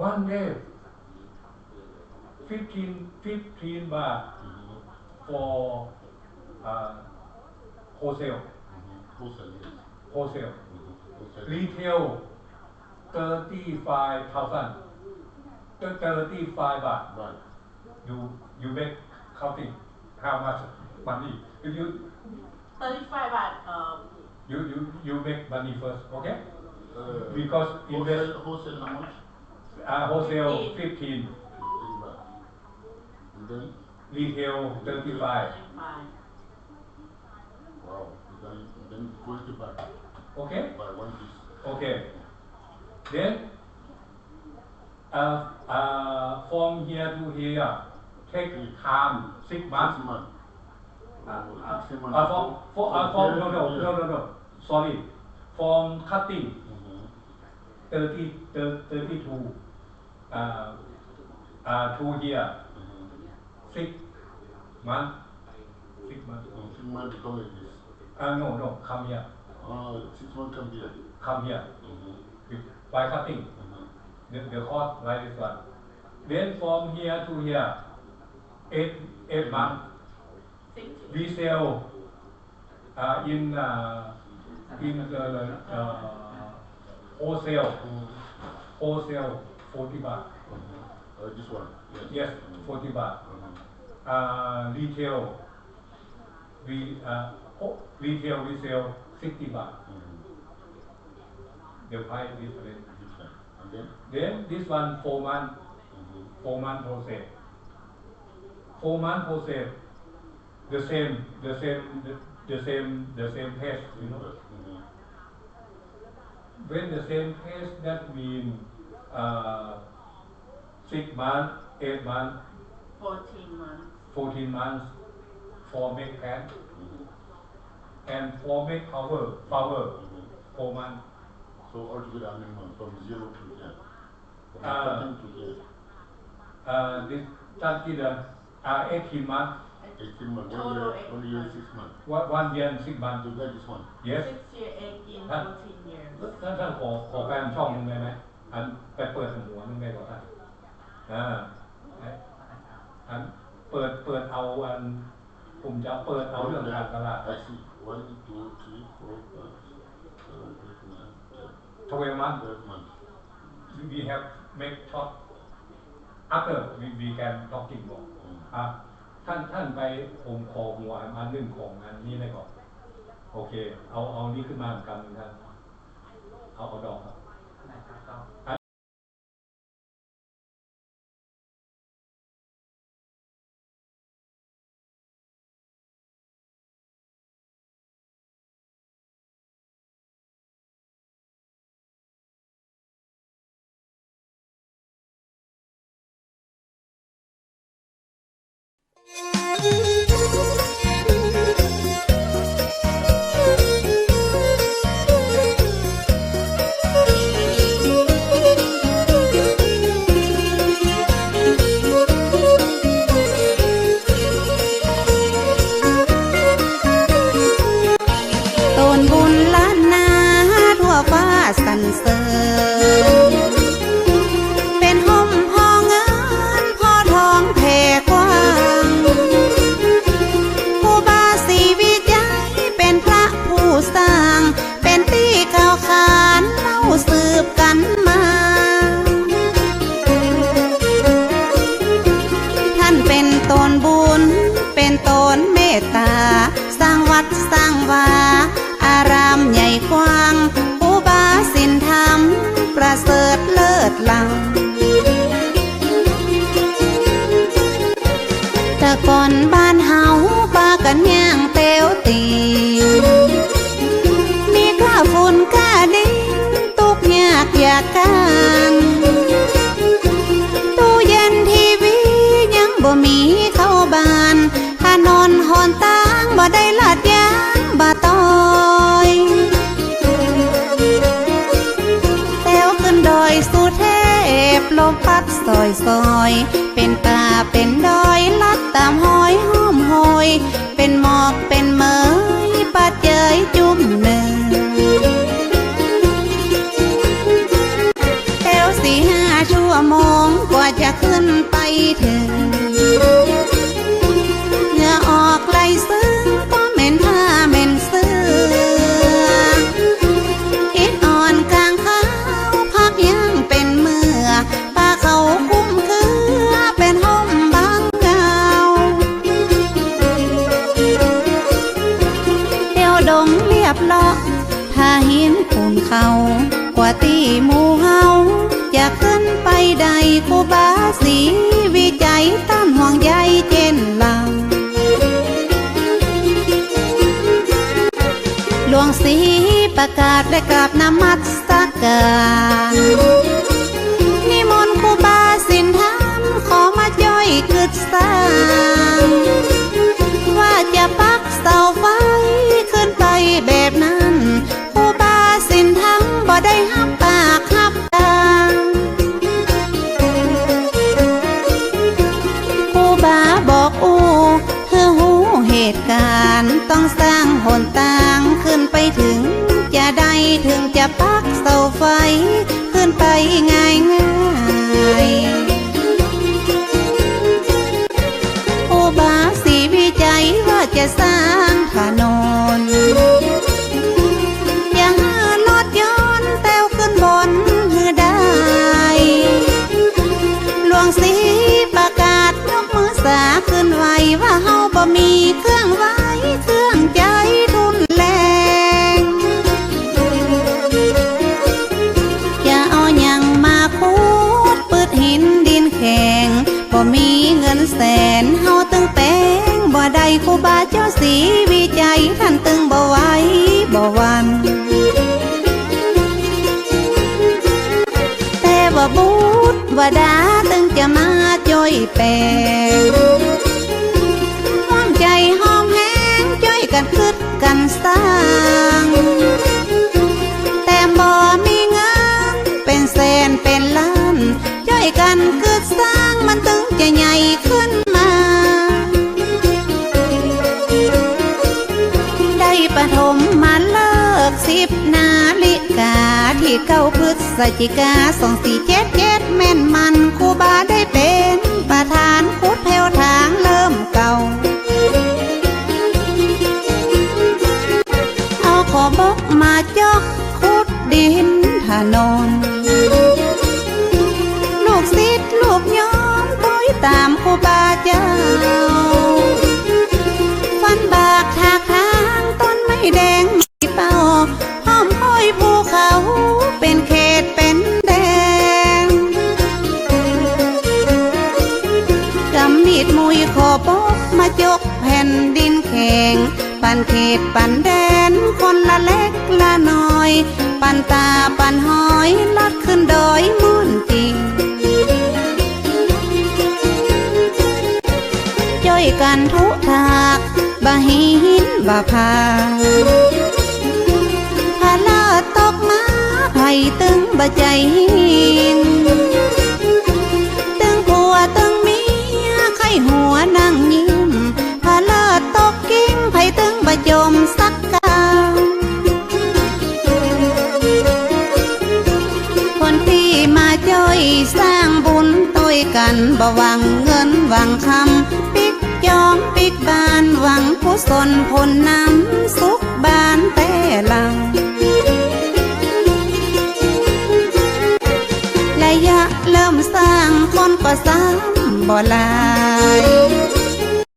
One day, fifteen, fifteen baht for, uh, wholesale. Wholesale. Wholesale. Retail, thirty-five thousand. Thirty-five baht. You, you make counting how much money. If you thirty-five baht, uh, you, you, you make money first, okay? Uh, because invest wholesale, wholesale how much? Uh, wholesale fifteen. Fifteen. Fifteen baht. And then? Retail thirty-five. Thirty-five. Wow. Then, then twenty baht. Okay? By one piece. Okay. Then, uh, uh, from here to here, take time six months. Six months. Uh, uh, six months. Uh, for, for, uh, from, no, no, no, no, no. Sorry. From cutting, mm-hmm, thirty, thir-, thirty-two, uh, uh, to here, mm-hmm, six months. Six months. Oh, six months to come like this. Uh, no, no, come here. Oh, six months come here. Come here. Mm-hmm. By cutting. Mm-hmm. The, the cost like this one. Then from here to here, eight, eight months. We sell, uh, in, uh, in the, uh, wholesale. Mm. Wholesale, forty baht. Mm-hmm. Uh, this one? Yes. Yes, mm, forty baht. Mm-hmm. Uh, retail, we, uh, ho-, retail we sell sixty baht. Mm-hmm. The price different. Different. And then? Then this one, four month. Mm-hmm. Four month wholesale. Four month wholesale. The same, the same, the, the same, the same price, you know. Mm-hmm. When the same price, that mean, uh, six month, eight month, fourteen months. Fourteen months for make pant. Mm-hmm. And for make flower, flower, mm-hmm, four months. So altogether how many months? From zero to ten? From, uh, starting to ten? Uh, this starting, uh, uh, eighteen months. Eighteen months. One year, one year, six months. One, one year and six months. You got this one? Yes. Six year, eighteen, fourteen years. ທ່ານ ທ່ານ ຂໍ ຂໍແປນຊ່ອງໜຶ່ງໄດ້ໄໝ? ອັນ ໄປເປີດຫົວໜຶ່ງໄດ້ບໍ່ທ່ານ? ອ່າ ອັນ ເປີດ ເປີດເອົາ ອັນ ຜົມຈະເປີດເອົາເລື່ອງການຕະຫຼາດ. I see. One, two, three, four, five, six, seven, eight, nine, ten. Twelve months. Twelve months. We have make talk. After we, we can talking more. ອືມ ອ່າ ທ່ານ ທ່ານໄປ ຜົມຂໍຫົວອັນໜຶ່ງຂອງອັນນີ້ໄດ້ບໍ່? ໂອເຄ ເອົາ ເອົານີ້ຂຶ້ນມາກຳໜຶ່ງທ່ານ. ເອົາ ເອົາດອກ. ໂຕນບຸນລ້ານນາທົ່ວຟ້າສັນເສີນ ເປັນຮົ່ມຫໍເງິນຫໍທອງແຜ່ກວ້າງ ຄູບາສີວິໄຈເປັນພະຜູ້ສ້າງ ເປັນທີ່ກ່າວຂານເລົ່າສືບກັນມາ. ທ່ານເປັນໂຕນບຸນ ເປັນໂຕນເມດຕາ ສ້າງວັດສ້າງວາ ອາຣາມໃຫຍ່ກວ້າງ ຄູບາສິນທຳປະເສີດເລີດລ້ຳ. ແຕ່ກ່ອນບ້ານເຮົາປາກັນຍ່າງແຕ່ວຕີ ມີກ້າຝຸ່ນກ້າດິນ ທຸກຍາກຢາກການ ຕູ້ເຢັນທີວີຍັງບໍ່ມີເຂົ້າບ້ານ ຖະໜົນຫົນທາງບໍ່ໄດ້ລາດຢາງບາຕອຍ ແຕ່ວຂຶ້ນດອຍສຸເທບ ລົມພັດຊອຍໆ ເປັນປ່າເປັນດອຍ ລັດຕາມຮອຍຫ້ອມໂຫຍ ເປັນໝອກເປັນເໝີຍ ປະເຈີຍຈຸ້ມໜຶ່ງ ແຖວສີ່ຫ້າຊົ່ວ ຊົ່ວໂມງກວ່າຈະຂຶ້ນໄປເຖິງ ເຫື່ອອອກໄຫຼເຊິ່ງ ບໍ່ແມ່ນຜ້າແມ່ນເສື້ອ ອິດອ່ອນກາງຂາວ ພັກຍ່າງເປັນເມື່ອ ປາເຂົາຄຸ້ມເຄືອ ເປັນຮົ່ມບັງເງົາ ດຽວດົງລຽບເລາະ ຖ້າເຫັນຄູນເຂົາ ກວ່າທີ່ໝູ່ເຮົາຈະຂຶ້ນໄປໄດ້ ຄູບາສີວິໄຈຕ້ານຫ່ວງໃຍເຊັ່ນລາວ ຫຼວງສີປະກາດໄດ້ກາບນະມັດສະການ ນິມົນຄູບາສິນທຳ ຂໍມາຊ່ອຍຄຶດສ້າງ ວ່າຈະປັກເສົາໄຟຂຶ້ນໄປແບບນັ້ນ ຄູບາສິນທຳບໍ່ໄດ້ຮັບປາກຮັບຕາ ຄູບາບອກອູ້ ເພື່ອຮູ້ເຫດການ ຕ້ອງສ້າງຫົນທາງຂຶ້ນໄປເຖິງ ຈະໄດ້ເຖິງຈະປັກເສົາໄຟຂຶ້ນໄປງ່າຍໆ ຄູບາສີວິໄຈວ່າຈະສ້າງຖະໜົນ ຢ່າໃຫ້ລົດຍົນແຕ່ວຂຶ້ນບົນໃຫ້ໄດ້ ຫຼວງສີປະກາດຍົກມືສາຂຶ້ນໄຫວ້ ວ່າເຮົາບໍ່ມີເຄື່ອງໄຫວ້ເຄື່ອງໃຈຮຸນແຮງ ຈະເອົາຫຍັງມາຂຸດປືດຫີນດິນແຂງ ບໍ່ມີເງິນແສນເຮົາຕຶງແປງບໍ່ໄດ້ ຄູບາເຈົ້າສີວິໄຈທ່ານຕຶງບໍ່ໄຫວບໍ່ຫວັ່ນ ແຕ່ວ່າບຸດວ່າດາຕຶງຈະມາຊ່ອຍແປງ ຮ່ວມໃຈຮ່ວມແຮງຊ່ອຍກັນຄຶດກັນສ້າງ ແຕ່ບໍ່ມີເງິນເປັນແສນເປັນລ້ານ ຊ່ອຍກັນຄຶດສ້າງມັນຈຶ່ງຈະໃຫຍ່ຂຶ້ນມາ ໄດ້ປະຖົມມະເລີກສິບນາລິກາ ທີເກົ້າພຶດສະຈິກາ ສອງສີ່ເຈັດເຈັດ ແມ່ນໝັ້ນຄູບາໄດ້ເປັນປະທານ ຂຸດແຜວທາງເລີ່ມເກົ່າ ເອົາຂໍບົກມາເຈາະ ຂຸດດິນຖະໜົນ ລູກສິດລູກໂຍມ ຕ້ອຍຕາມຄູບາເຈົ້າ ຟັນບາກຖາກທາງ ຕົ້ນໄມ້ແດງໄມ້ເປົ້າ ອ້ອມຫ້ອຍພູເຂົາ ເປັນເຂດເປັນແດນ ກຳມີດມຸຍຂໍບົກມາຈົກແຜ່ນດິນແຂງ ປັນເຂດປັນແດນຄົນລະເລັກລະນ້ອຍ ປັນຕາປັນຫອຍລັດຂຶ້ນດອຍມ່ວນຈິງ ຊ່ອຍກັນທຸທາກບາຫີນບາພາ ພະເລີດຕົກມາໃຜຕຶງບໍ່ໃຈຫີນ ຕຶງຜົວຕຶງເມຍໄຂ້ຫົວນັ່ງຍິ້ມ ພະເລີດຕົກກິ້ງ ໃຜຕຶງບໍ່ຈົ່ມສັກກາ ຄົນທີ່ມາຈ່ອຍສ້າງບຸນໂຕຍກັນ ບໍ່ຫວັງເງິນຫວັງຄຳ ປິກຈອມປິກບານ ຫວັງກຸສົນຜົນນຳ ສຸກບານແຕ່ຫຼັງ ໄລຍະເລີ່ມສ້າງຄົນກໍຊ້ຳບໍ່ຫຼາຍ